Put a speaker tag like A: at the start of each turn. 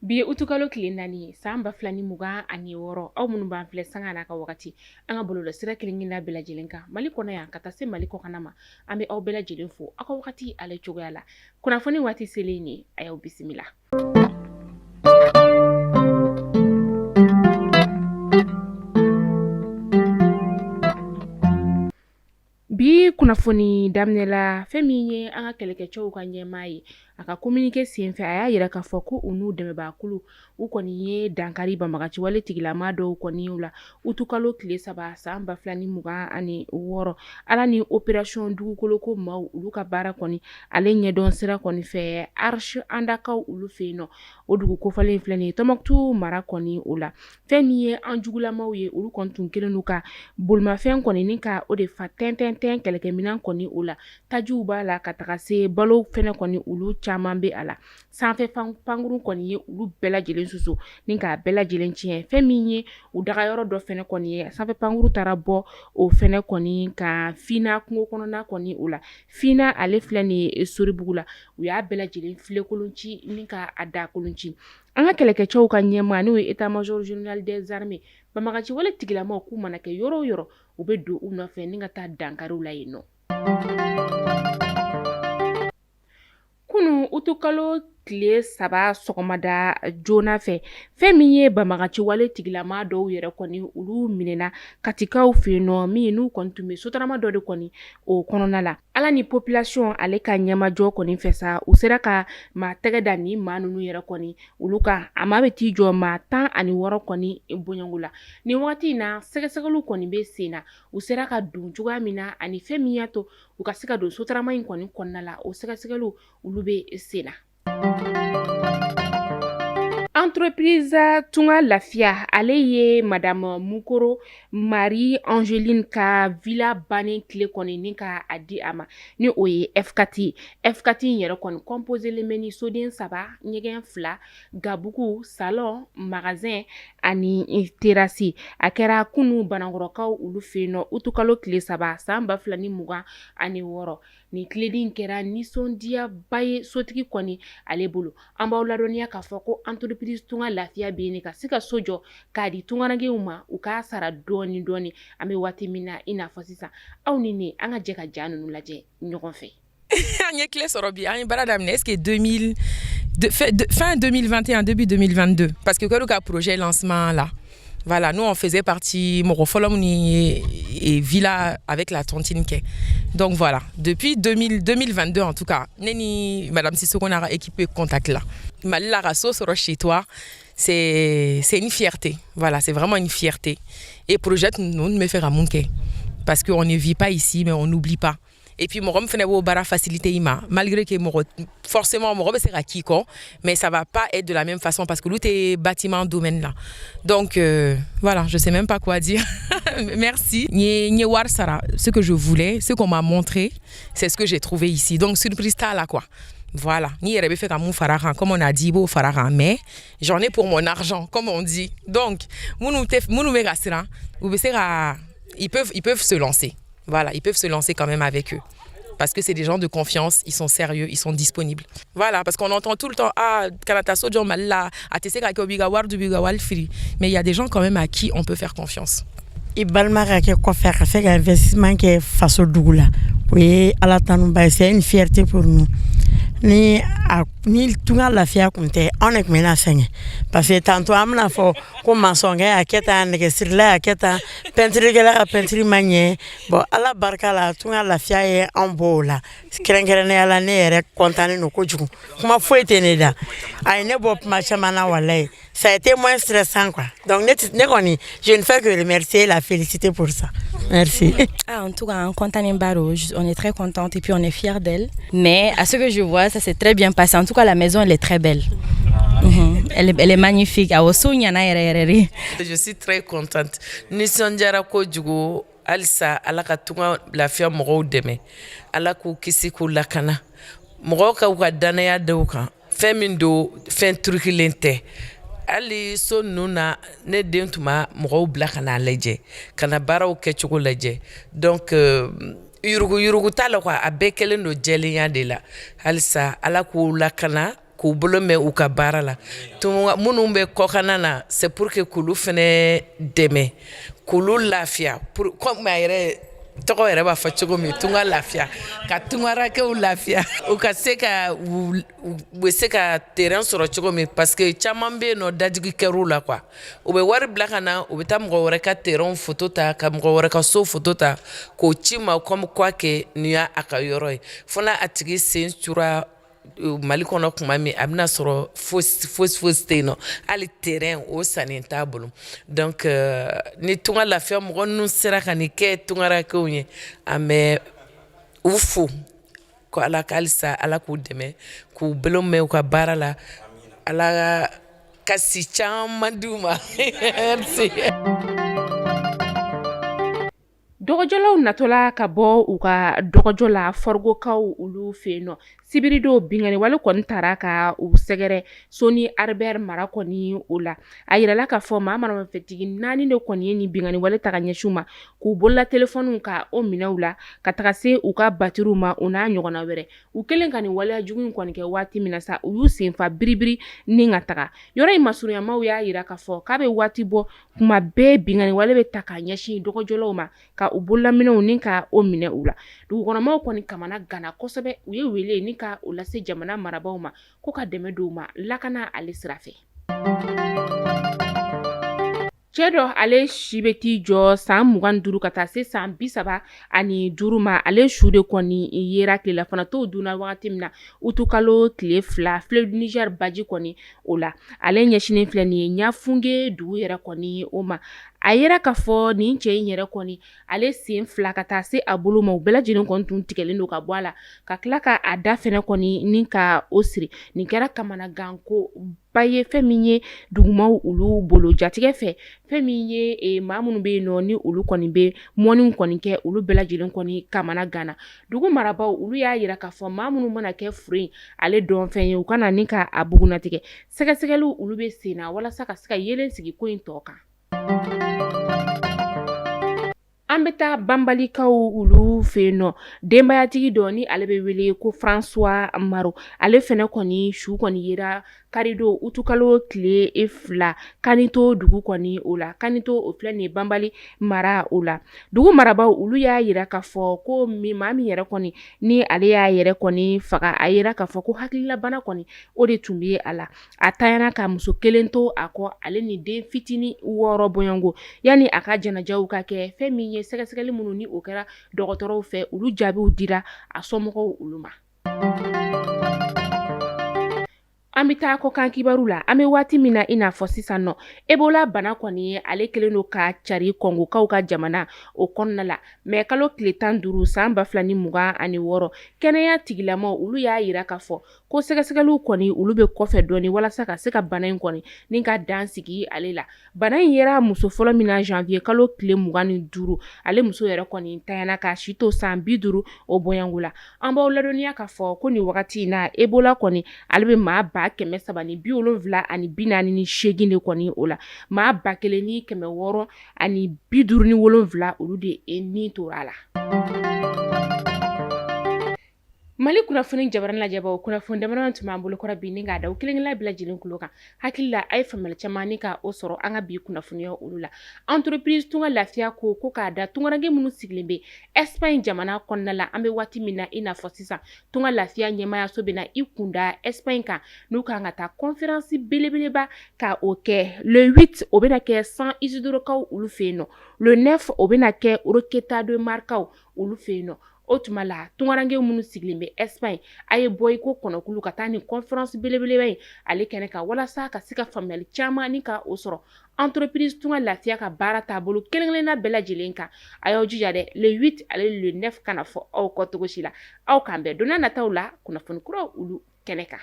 A: Bi ye utukalo tile 4 ye, san 2026. Aw minnu b'an filɛ sanga n'a ka wagati, an ka bɔlɔlɔsira kelen-kelenna bɛɛ lajɛlen kan, Mali kɔnɔ yan ka taa se Mali kɔkanna ma, an bɛ aw bɛɛ lajɛlen fo aw ka wagati ale cogoya la. Kunnafoni waati selen ye, a y'aw bisimila. Bi kunnafoni daminɛ la, fɛn min ye an ka kɛlɛkɛcɛw ka ɲɛmaa ye, a ka communiqué senfɛ, a y'a yira k'a fɔ ko u n'u dɛmɛbaakulu, u kɔni ye dankari banbagaciwale tigilama dɔw kɔni u la utukalo tile 3 san 2026. Ala ni opération dugukoloko maaw, olu ka baara kɔni ale ɲɛdɔn sira kɔni fɛ Archi-Andakaw olu fɛ yen nɔ, o dugu kofɔlen filɛ nin ye Tɔnbukutu mara kɔni o la. Fɛn min ye an jugulamaw ye, olu kɔni tun kɛlen don ka bolimafɛn kɔni ni ka o de fa tɛntɛntɛn kɛlɛkɛminɛn kɔni o la, tajiw b'a la ka taga se balo fɛnɛ kɔni, olu caman bɛ a la. Sanfɛ pankurun kɔni ye olu bɛɛ lajɛlen susu ni k'a bɛɛ lajɛlen tiɲɛ. Fɛn min ye u dagayɔrɔ dɔ fɛnɛ kɔni ye, sanfɛ pankurun taara bɔ o fɛnɛ kɔni kan Fina kungo kɔnɔna kɔni o la. Fina ale filɛ nin ye Soribugu la, u y'a bɛɛ lajɛlen filenkolon ci ni ka a dakolon ci. An ka kɛlɛkɛcɛw ka ɲɛmaa, n'o ye état major général des armées, banbagaciwale tigilamaw k'u mana kɛ yɔrɔ o yɔrɔ, u bɛ don u nɔfɛ ni ka taa dankari u la yen nɔ. Kunun utukalo tile 3 sɔgɔmada joona fɛ, fɛn min ye banbagaciwale tigilama dɔw yɛrɛ kɔni, olu minɛna Katikaw fɛ yen nɔ, min n'u kɔni tun bɛ sotarama dɔ de kɔni o kɔnɔna la. Ala ni population ale ka ɲɛmajɔ kɔni fɛ sa, u sera ka maa tɛgɛ da ni maa ninnu yɛrɛ kɔni olu kan. A maa bɛ t'i jɔ maa 16 kɔni bɔɲɔgɔnko la. Nin wagati in na, sɛgɛsɛgɛliw kɔni bɛ sen na, u sera ka don cogoya min na ani fɛn min y'a to u ka se ka don sotarama in kɔni kɔnɔna la, o sɛgɛsɛgɛliw olu bɛ sen na. Entreprise Tunga Lafiya, ale ye Madame Mukoro Marie Angeline ka villa bannen clé kɔni ni ka a di a ma, ni o ye F4 ye. F4 in yɛrɛ kɔni composé len bɛ ni soden 3, ɲɛgɛn 2, gabugu, salon, magasin ani terrasse. A kɛra kunu Banankɔrɔkaw olu fɛ yen nɔ utukalo tile 3 san 2026. Nin clé di in kɛra nisɔndiyaba ye sotigi kɔni ale bolo. An b'aw ladɔnniya k'a fɔ ko entreprise Tunga Lafiya bɛ yen ka se ka so jɔ k'a di tungarankew ma, u k'a sara dɔɔni dɔɔni. An bɛ waati min na i n'a fɔ sisan, aw ni ne, an ka jɛ ka ja ninnu lajɛ ɲɔgɔn fɛ.
B: An ye clé sɔrɔ bi, an ye baara daminɛ est-ce que 2000 de, fin 2021, début 2022, parce que kɛra ka projet lancement là. Voilà, nous, on faisait partie mɔgɔ fɔlɔ minnu ye villa avec la tontine kɛ. Donc voilà, depuis 2000, 2022 en tout cas, ne ni Madame Sissoko n'a ka équipe contact la. Mali la, ka so sɔrɔ chez toi, c'est une fierté. Voilà, c'est vraiment une fierté. Et projet ninnu bɛ fɛ ka mun kɛ, parce qu'on ne vit pas ici, mais on n'oublie pas. Et puis mɔgɔ min fɛnɛ b'o baara facilité i ma, malgré que mɔgɔ forcément mɔgɔ bɛ se ka k'i kɔ, mais ça va pas être de la même façon parce que olu tɛ bâtiment domaine la. Donc voilà, je sais même pas quoi dire. Merci. N ye wari sara, ce que je voulais, ce qu'on m'a montré, c'est ce que j'ai trouvé ici. Donc surprise t'a la, quoi. Voilà, n'i yɛrɛ bɛ fɛ ka mun fara kan, comme on a dit, i b'o fara kan, mais j'en ai pour mon argent, comme on dit. Donc minnu tɛ, minnu bɛ ka siran, u bɛ se ka, ils peuvent se lancer. Voilà, ils peuvent se lancer quand même avec eux. Parce que c'est des gens de confiance, ils sont sérieux, ils sont disponibles. Voilà, parce qu'on entend tout le temps, ah, kana taa so jɔ Mali la, a tɛ se ka kɛ, u b'i ka wari dun, u b'i ka wari fili. Mais il y a des gens quand même à qui on peut faire confiance.
C: I balima ka kɛ kɔfɛ a ka se ka investissement kɛ faso dugu la, o ye Ala tanuba ye. C'est une fierté pour nous. Ni a ni Tunga Lafiya kun tɛ, anw de tun bɛna sɛgɛn, parce que tantôt an bɛna fɔ ko maçonkɛ y'a kɛ tan, nɛgɛsirila y'a kɛ tan, peinturekɛla ka peinture ma ɲɛ. Bon, Ala barika la, Tunga Lafiya ye anw bɔ o la. Kɛrɛnkɛrɛnnenya la, ne yɛrɛ kɔntannen don kojugu, kuma foyi tɛ ne da. A ye ne bɔ kuma caman na, walayi, ça a été moins stressant, quoi. Donc ne kɔni, je ne fais que remercier, la féliciter pour ça. Merci.
D: Ah, en tout cas, an content baro, on est très contente et puis on est fiers d'elle. Mais à ce que je vois, ça s'est très bien passé. En tout cas, la maison, elle est très belle. Elle est magnifique. Ah.
E: Je suis très contente. Nisɔndiyara kojugu. Halisa Ala ka Tunga Lafiya mɔgɔw dɛmɛ, Ala k'u kisi, k'u lakana, mɔgɔw ka u ka danaya da u kan. Fɛn min don, fɛn turukilen tɛ. Hali so ninnu na, ne den tun ma mɔgɔw bila ka n'a lajɛ, ka na baaraw kɛcogo lajɛ. Donc yurugu yurugu t'a la quoi, a bɛɛ kɛlen don jɛlenya de la. Halisa Ala k'u lakana. k'u bolo mɛn u ka baara la. Minnu bɛ kɔkanna na, c'est pour que k'olu fɛnɛ dɛmɛ, k'olu lafiya, pour comme a yɛrɛ tɔgɔ yɛrɛ b'a fɔ cogo min, tunga lafiya, ka tungarakɛw lafiya, u ka se ka u bɛ se ka terrain sɔrɔ cogo min, parce que caman bɛ yen nɔ, dadigi kɛr'u la quoi. U bɛ wari bila ka na, u bɛ taa mɔgɔ wɛrɛ ka terrain photo ta, ka mɔgɔ wɛrɛ ka so photo ta k'o ci ma comme quoi que nin y'a a ka yɔrɔ ye, fo n'a a tigi sen cura Mali kɔnɔ tuma min, a bɛna sɔrɔ fosi fosi fosi tɛ yen nɔ, hali terrain o sannen t'a bolo. Donc ni tunga lafiya mɔgɔ ninnu sera ka nin kɛ tungarakɛw ye, an bɛ u fo ko Ala ka halisa Ala k'u dɛmɛ, k'u bolo mɛn u ka baara la, Ala ka si caman d'u ma. Merci.
A: Dɔgɔjɔlaw natɔla ka bɔ u ka dɔgɔjɔ la Fɔrɔgokaw olu fɛ yen nɔ, sibiridon binkanni wale kɔni taara ka u sɛgɛrɛ Soni Aribɛri mara kɔni o la. A yirala k'a fɔ maa maramafɛntigi 4 de kɔni ye nin binkanni wale ta ka ɲɛsin u ma, k'u bolola telefɔniw ka o minɛ u la, ka taga se u ka batiriw ma, o n'a ɲɔgɔnna wɛrɛ. U kɛlen ka nin waleya jugu in kɔni kɛ waati min na sa, u y'u senfa biribiri ni ka taga yɔrɔ in. Masurunyamaw y'a yira k'a fɔ k'a bɛ waati bɔ, kuma bɛɛ binkanni wale bɛ ta ka ɲɛsin dɔgɔjɔlaw ma, ka u bololaminɛw ni ka o minɛ u la. Dugukɔnɔmaw kɔni kamana ganna kosɛbɛ, u ye wele ni ka o lase jamana marabaaw ma ko ka dɛmɛ don u ma lakana ale sira fɛ. Cɛ dɔ, ale si bɛ t'i jɔ san 25 ka taa se san 35 ma, ale su de kɔni yera tilelafana tow dunna wagati min na utukalo tile 2, fleuve Niger baji kɔni o la. Ale ɲɛsinnen filɛ nin ye Ɲafunge dugu yɛrɛ kɔni o ma. A yera k'a fɔ nin cɛ in yɛrɛ kɔni, ale sen 2 ka taa se a bolo ma, u bɛɛ lajɛlen kɔni tun tigɛlen don ka bɔ a la, ka tila ka a da fɛnɛ kɔni ni ka o siri. Nin kɛra kamanaganko ba ye fɛn min ye dugumaw olu bolo jatigɛ fɛ. Fɛn min ye maa minnu bɛ yen nɔ, ni olu kɔni bɛ mɔniw kɔni kɛ, olu bɛɛ lajɛlen kɔni kamana ganna. Dugu marabaaw olu y'a yira k'a fɔ maa minnu mana kɛ furu in ale dɔnfɛn ye, u ka na ni ka a bugunnatigɛ. Sɛgɛsɛgɛliw olu bɛ sen na walasa ka se ka yeelen sigi ko in tɔ kan. An bɛ taa Banbalikaw olu fɛ yen nɔ. Denbayatigi dɔ, ni ale bɛ wele ko François Maro, ale fɛnɛ kɔni su kɔni yera karidon utukalo tile 2 Kanito dugu kɔni o la. Kanito o filɛ nin ye Banbali mara o la. Dugu marabaaw olu y'a yira k'a fɔ ko maa min yɛrɛ kɔni ni ale y'a yɛrɛ kɔni faga, a yira k'a fɔ ko hakililabana kɔni o de tun bɛ a la. A tanyana ka muso kelen to a kɔ, ale ni den fitinin 6 bɔɲɔgɔnko. Yanni a ka janajaw ka kɛ, fɛn min ye sɛgɛsɛgɛli minnu ni o kɛra dɔgɔtɔrɔw fɛ, olu jaabiw dira a somɔgɔw olu ma. An bɛ taa kɔkan kibaru la. An bɛ waati min na i n'a fɔ sisan nɔ, Ebola bana kɔni ye ale kɛlen don ka cari Kɔngokaw ka jamana o kɔnɔna la. Mɛ kalo tile 15 san 2026, kɛnɛya tigilamaw olu y'a yira k'a fɔ ko sɛgɛsɛgɛliw kɔni olu bɛ kɔfɛ dɔɔni walasa ka se ka bana in kɔni ni ka dan sigi ale la. Bana in yera muso fɔlɔ min na janvier kalo tile 25, ale muso yɛrɛ kɔni tanyana k'a si to san 50 o bɔɲɔgɔnko la. An b'aw ladɔnniya k'a fɔ ko nin wagati in na, Ebola kɔni ale bɛ maa 378 de kɔni o la, maa 1657 olu de ni tora a la. Mali kunnafoni jabarani lajɛbaw, kunnafoni damadɔ tun b'an bolokɔrɔ bi ni k'a da kelen kelen bɛɛ lajɛlen tulo kan. Hakili la a ye faamuyali caman ni ka o sɔrɔ an ka bi kunnafoniya olu la. Entreprise Tunga Lafiya ko k'a da tungaranke minnu sigilen bɛ Espagne jamana kɔnɔna la, an bɛ waati min na i n'a fɔ sisan, Tunga Lafiya ɲɛmaayaso bɛna i kunda Espagne kan, n'u kan ka taa conférence belebeleba ka o kɛ. Le 8, o bɛna kɛ San Isidrokaw olu fɛ yen nɔ. Le 9, o bɛna kɛ Roqueta de Markaw olu fɛ yen nɔ. O tuma la, tungaranke minnu sigilen bɛ Espagne, a ye bɔ i ko kɔnɔkulu ka taa nin conférence belebeleba in ale kɛnɛ kan, walasa ka se ka faamuyali caman ni ka o sɔrɔ entreprise Tunga Lafiya ka baara taabolo kelen kelenna bɛɛ lajɛlen kan. A y'aw jija dɛ, le 8 ale le 9 kana fɔ aw kɔ cogo si la. Aw k'an bɛn don nataw la kunnafoni kuraw olu kɛnɛ kan.